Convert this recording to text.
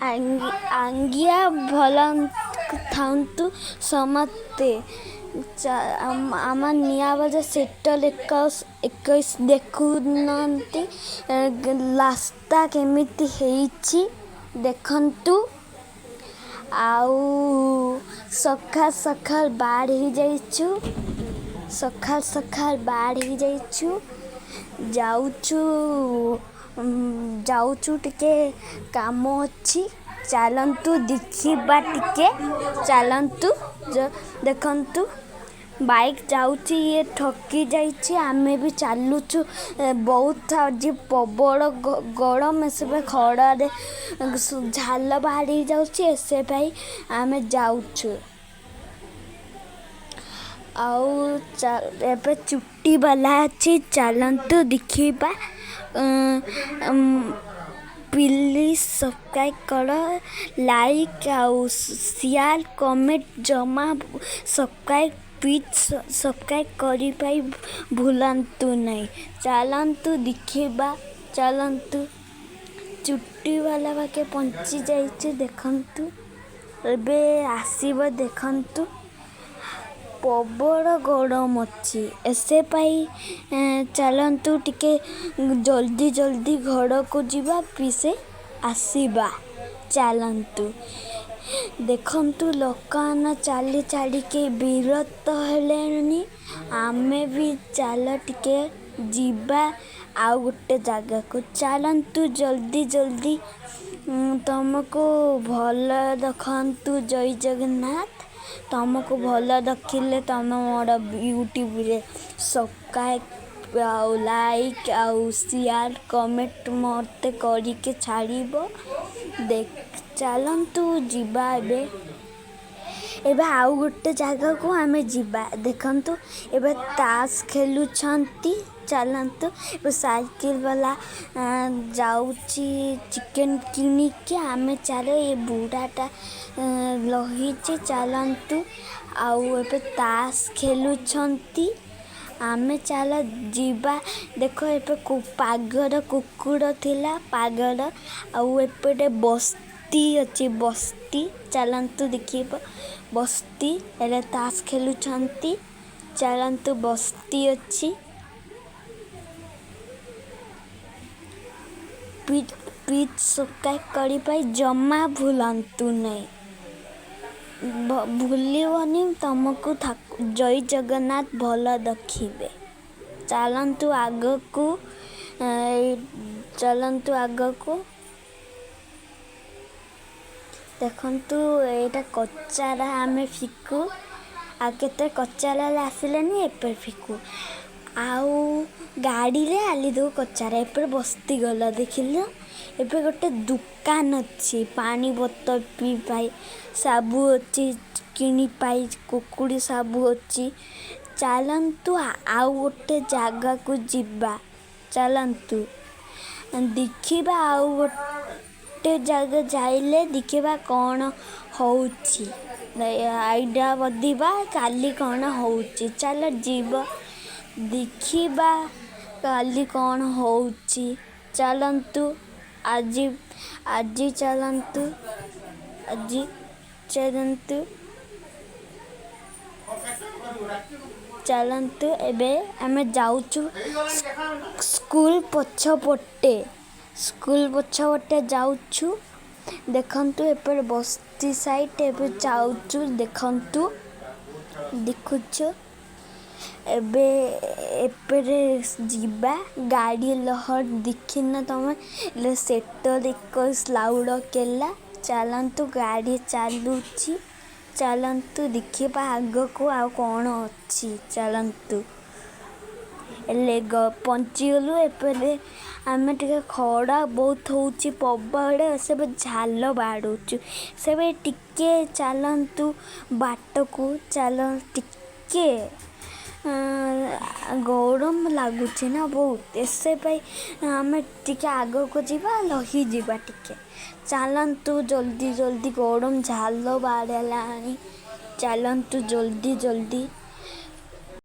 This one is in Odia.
ଆଜ୍ଞା, ଭଲ ଥାନ୍ତୁ ସମସ୍ତେ। ଆମ ନିଆବଜାର ସେକ୍ଟର 21 ଦେଖୁନାହାନ୍ତି, ରାସ୍ତା କେମିତି ହେଇଛି ଦେଖନ୍ତୁ। ଆଉ ସକାଳ ସକାଳ ବାହାର ହେଇଯାଇଛୁ, ସକାଳ ସକାଳ ବାହାର ହେଇଯାଇଛୁ, ଯାଉଛୁ ଯାଉଛୁ, ଟିକେ କାମ ଅଛି। ଚାଲନ୍ତୁ ଦେଖିବା ଟିକେ, ଚାଲନ୍ତୁ ଦେଖନ୍ତୁ। ବାଇକ୍ ଯାଉଛି, ଇଏ ଥକି ଯାଇଛି, ଆମେ ବି ଚାଲୁଛୁ ବହୁତ। ଆଜି ପ୍ରବଳ ଗରମ, ଏସବୁ ଖରାରେ ଝାଳ ବାହାରି ଯାଉଛି, ଏସେ ପାଇଁ ଆମେ ଯାଉଛୁ। ଆଉ ଏବେ ଚୁଟି ବାଲା ଅଛି, ଚାଲନ୍ତୁ ଦେଖିବା। ପ୍ଲିଜ୍ ସବସ୍କ୍ରାଇବ୍ କର, ଲାଇକ୍ ଆଉ ସେୟାର, କମେଣ୍ଟ, ଜମା ସବସ୍କ୍ରାଇବ୍, ପ୍ଲିଜ୍ ସବସ୍କ୍ରାଇବ୍ କରିବା ଭୁଲନ୍ତୁ ନାହିଁ। ଚାଲନ୍ତୁ ଦେଖିବା, ଚାଲନ୍ତୁ। ଚୁଟି ବାଲା ପାଖେ ପହଞ୍ଚି ଯାଇଛି, ଦେଖନ୍ତୁ ଏବେ ଆସିବ। ଦେଖନ୍ତୁ, ପ୍ରବଳ ଗରମ ଅଛି, ଏସେ ପାଇଁ ଚାଲନ୍ତୁ ଟିକେ ଜଲ୍ଦି ଜଲ୍ଦି ଘରକୁ ଯିବା, ପିସେ ଆସିବା। ଚାଲନ୍ତୁ ଦେଖନ୍ତୁ, ଲୋକମାନେ ଚାଲି ଚାଲିକି ବିରକ୍ତ ହେଲେଣି, ଆମେ ବି ଚାଲ ଟିକେ ଯିବା ଆଉ ଗୋଟେ ଜାଗାକୁ। ଚାଲନ୍ତୁ ଜଲ୍ଦି ଜଲ୍ଦି। ତମକୁ ଭଲ ଦେଖନ୍ତୁ, ଜୟ ଜଗନ୍ନାଥ। ତମକୁ ଭଲ ଦେଖିଲେ ତମେ ମୋର ୟୁଟ୍ୟୁବରେ ସବସ୍କ୍ରାଇବ୍ ଆଉ ଲାଇକ୍ ଆଉ ସେୟାର, କମେଣ୍ଟ ମୋତେ କରିକି ଛାଡ଼ିବ। ଦେଖ, ଚାଲନ୍ତୁ ଯିବା ଏବେ। ଏବେ ଆଉ ଗୋଟେ ଜାଗାକୁ ଆମେ ଯିବା। ଦେଖନ୍ତୁ, ଏବେ ତାସ ଖେଳୁଛନ୍ତି। ଚାଲନ୍ତୁ, ଏବେ ସାଇକେଲ ବାଲା ଯାଉଛି ଚିକେନ କିଣିକି, ଆମେ ଚାଲ। ଏ ବୁଢ଼ାଟା ରହିଛି, ଚାଲନ୍ତୁ। ଆଉ ଏବେ ତାସ ଖେଳୁଛନ୍ତି, ଆମେ ଚାଲ ଯିବା। ଦେଖ, ଏବେ ପାଗଳ କୁକୁର ଥିଲା ପାଗଳ। ଆଉ ଏପଟେ ବସ୍ତି ଅଛି, ବସ୍ତି। ଚାଲନ୍ତୁ ଦେଖିବ ବସ୍ତି। ହେଲେ ତାସ ଖେଳୁଛନ୍ତି, ଚାଲନ୍ତୁ। ବସ୍ତି ଅଛି। ପ୍ଲିଜ୍ ସବସ୍କ୍ରାଇବ୍ କରିବା ଜମା ଭୁଲନ୍ତୁ ନାହିଁ, ଭୁଲିବନି। ତମକୁ ଜୟ ଜଗନ୍ନାଥ, ଭଲ ଦେଖିବେ। ଚାଲନ୍ତୁ ଆଗକୁ, ଚାଲନ୍ତୁ ଆଗକୁ। ଦେଖନ୍ତୁ, ଏଇଟା କଚାରା ଆମେ ଫିକୁ, ଆଉ କେତେ କଚାରା ଆସିଲେନି ଏପଟେ ଫିକୁ, ଆଉ ଗାଡ଼ିରେ ଆଲି ଦେଉ କଚାରା। ଏପଟେ ବସ୍ତି ଗଲା, ଦେଖିଲ। ଏବେ ଗୋଟେ ଦୋକାନ ଅଛି, ପାଣି ବୋତଲ ପିଇ ପାଇ, ସାବୁ ଅଛି କିଣି ପାଇ, କୁକୁଡ଼ି ସାବୁ ଅଛି। ଚାଲନ୍ତୁ ଆଉ ଗୋଟେ ଜାଗାକୁ ଯିବା, ଚାଲନ୍ତୁ ଦେଖିବା। ଆଉ ଗୋଟେ ଜାଗା ଯାଇଲେ ଦେଖିବା କ'ଣ ହେଉଛି, ଆଇଡ଼ିଆ ବଧିବା କାଲି କ'ଣ ହେଉଛି। ଚାଲ ଯିବ ଦେଖିବା କାଲି କ'ଣ ହେଉଛି। ଚାଲନ୍ତୁ ଆଜି, ଆଜି ଚାଲନ୍ତୁ, ଆଜି ଚାଲନ୍ତୁ, ଚାଲନ୍ତୁ। ଏବେ ଆମେ ଯାଉଛୁ ସ୍କୁଲ ପଛପଟେ, ସ୍କୁଲ ପଛପଟେ ଯାଉଛୁ। ଦେଖନ୍ତୁ, ଏପଟେ ବସ୍ତି ସାଇଟ୍ ଏବେ ଯାଉଛୁ। ଦେଖନ୍ତୁ, ଦେଖୁଛୁ। ଏବେ ଏପଟେ ଯିବା, ଗାଡ଼ି ଲହର ଦେଖିନ ତମେ? ସେକ୍ଟର 21 ଲାଉଡ଼କେଲା। ଚାଲନ୍ତୁ, ଗାଡ଼ି ଚାଲୁଛି, ଚାଲନ୍ତୁ ଦେଖିବା ଆଗକୁ ଆଉ କ'ଣ ଅଛି। ଚାଲନ୍ତୁ, ହେଲେ ପହଞ୍ଚିଗଲୁ। ଏପଟେ ଆମେ ଟିକେ ଖରା ବହୁତ ହେଉଛି ପ୍ରବଳ, ସେବେ ଝାଳ ବାହାରୁଛୁ, ସେବେ ଟିକେ ଚାଲନ୍ତୁ ବାଟକୁ, ଚାଲ ଟିକେ। ଗରମ ଲାଗୁଛି ନା ବହୁତ, ଏସେ ପାଇଁ ଆମେ ଟିକେ ଆଗକୁ ଯିବା, ରହିଯିବା ଟିକେ। ଚାଲନ୍ତୁ ଜଲ୍ଦି ଜଲ୍ଦି, ଗରମ ଝାଳ ବାହାରିଲାଣି, ଚାଲନ୍ତୁ ଜଲ୍ଦି ଜଲ୍ଦି।